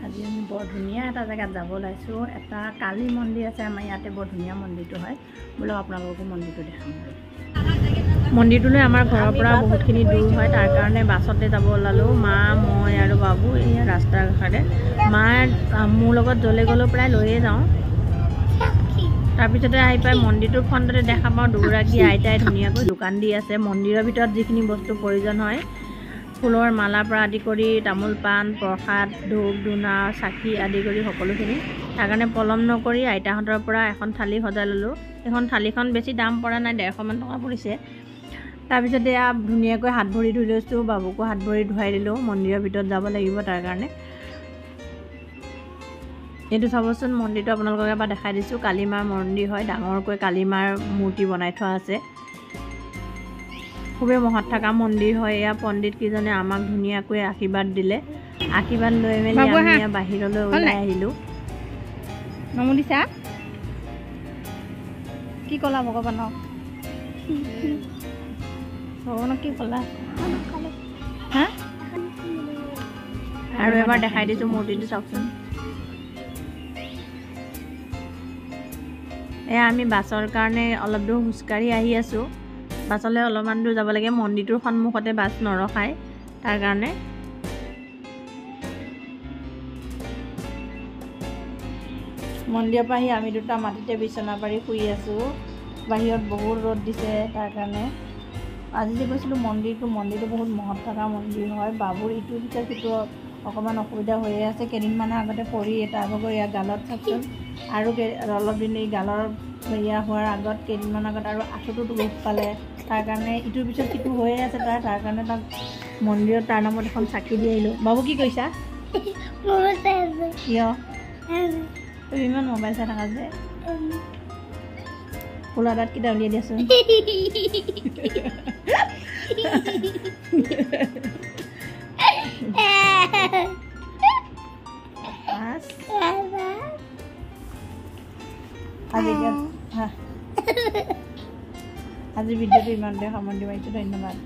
আজি আমি বৰ ধুনীয়া এটা জেগাত যাব ওলাইছোঁ। এটা কালী মন্দিৰ আছে আমাৰ ইয়াতে, বৰ ধুনীয়া মন্দিৰটো হয়। বোলো আপোনালোককো মন্দিৰটো দেখাম। মন্দিৰটোলৈ আমাৰ ঘৰৰ পৰা বহুতখিনি দূৰ হয়, তাৰ কাৰণে বাছতে যাব ওলালোঁ। মা, মই আৰু বাবু এই ৰাস্তাৰ কাষতে। মা মোৰ লগত য'লৈ গ'লেও প্ৰায় লৈয়ে যাওঁ। তাৰপিছতে আহি পাই মন্দিৰটোৰ ফ্ৰণ্টতে দেখা পাওঁ দুগৰাকী আইতাই ধুনীয়াকৈ দোকান দি আছে। মন্দিৰৰ ভিতৰত যিখিনি বস্তু প্ৰয়োজন হয়, ফুলৰ মালাৰ পৰা আদি কৰি তামোল পাণ, প্ৰসাদ, ধূপ ধূনা, চাকি আদি কৰি সকলোখিনি। তাৰ কাৰণে পলম নকৰি আইতাহঁতৰ পৰা এখন থালি সজাই ল'লোঁ। সেইখন থালিখন বেছি দাম পৰা নাই, 150মান টকা পৰিছে। তাৰপিছতে এয়া ধুনীয়াকৈ হাত ভৰি ধুই লৈছোঁ, বাবুকো হাত ভৰি ধুৱাই দিলোঁ। মন্দিৰৰ ভিতৰত যাব লাগিব তাৰ কাৰণে। এইটো চাবচোন মন্দিৰটো আপোনালোকক এবাৰ দেখাই দিছোঁ। কালীমাৰ মন্দিৰ হয়, ডাঙৰকৈ কালীমাৰ মূৰ্তি বনাই থোৱা আছে। খুবেই মহৎ থকা মন্দিৰ হয়। এয়া পণ্ডিত কেইজনে আমাক ধুনীয়াকৈ আশীৰ্বাদ দিলে। আশীৰ্বাদ লৈ মেলি আমি বাহিৰলৈ ওলাই আহিলোঁ। নমো দিছা, কি ক'লা ভগৱানক? ভগৱানক কি ক'লা? হা, আৰু এবাৰ দেখাই দিছোঁ মূৰ্তিটো চাওকচোন। এয়া আমি বাছৰ কাৰণে অলপ দূৰ খোজকাঢ়ি আহি আছোঁ। বাছলৈ অলপমান দূৰ যাব লাগে, মন্দিৰটোৰ সন্মুখতে বাছ নৰখায় তাৰ কাৰণে। মন্দিৰৰ পৰা আহি আমি দুটা মাটিতে বিচনা পাৰি শুই আছোঁ। বাহিৰত বহুত ৰ'দ দিছে তাৰ কাৰণে। আজি যে গৈছিলোঁ মন্দিৰটো, মন্দিৰটো বহুত মহৎ থকা মন্দিৰ হয়। বাবুৰ ইটোৰ পিছত সিটো অকণমান অসুবিধা হৈয়ে আছে। কেইদিনমানৰ আগতে পৰি তাৰ ভাগৰ ইয়াৰ গালত চাওকচোন, আৰু অলপ দিন এই গালৰ এয়া হোৱাৰ আগত কেইদিনমান আগত আৰু আঁঠুটোত দুখ পালে। তাৰ কাৰণে ইটোৰ পিছত সিটো হৈয়ে আছে তাৰ। তাৰ কাৰণে তাক মন্দিৰত তাৰ নামত এখন চাকি দি আহিলোঁ। বাবু কি কৰিছা? কিয় তুমি ইমান মোবাইল চাই থাকা যে? খোলা দাঁতকেইটা উলিয়াই দিয়াচোন। আজি ভিডিঅ'টো ইমানতে সামৰণি মাৰিছোঁ। ধন্যবাদ।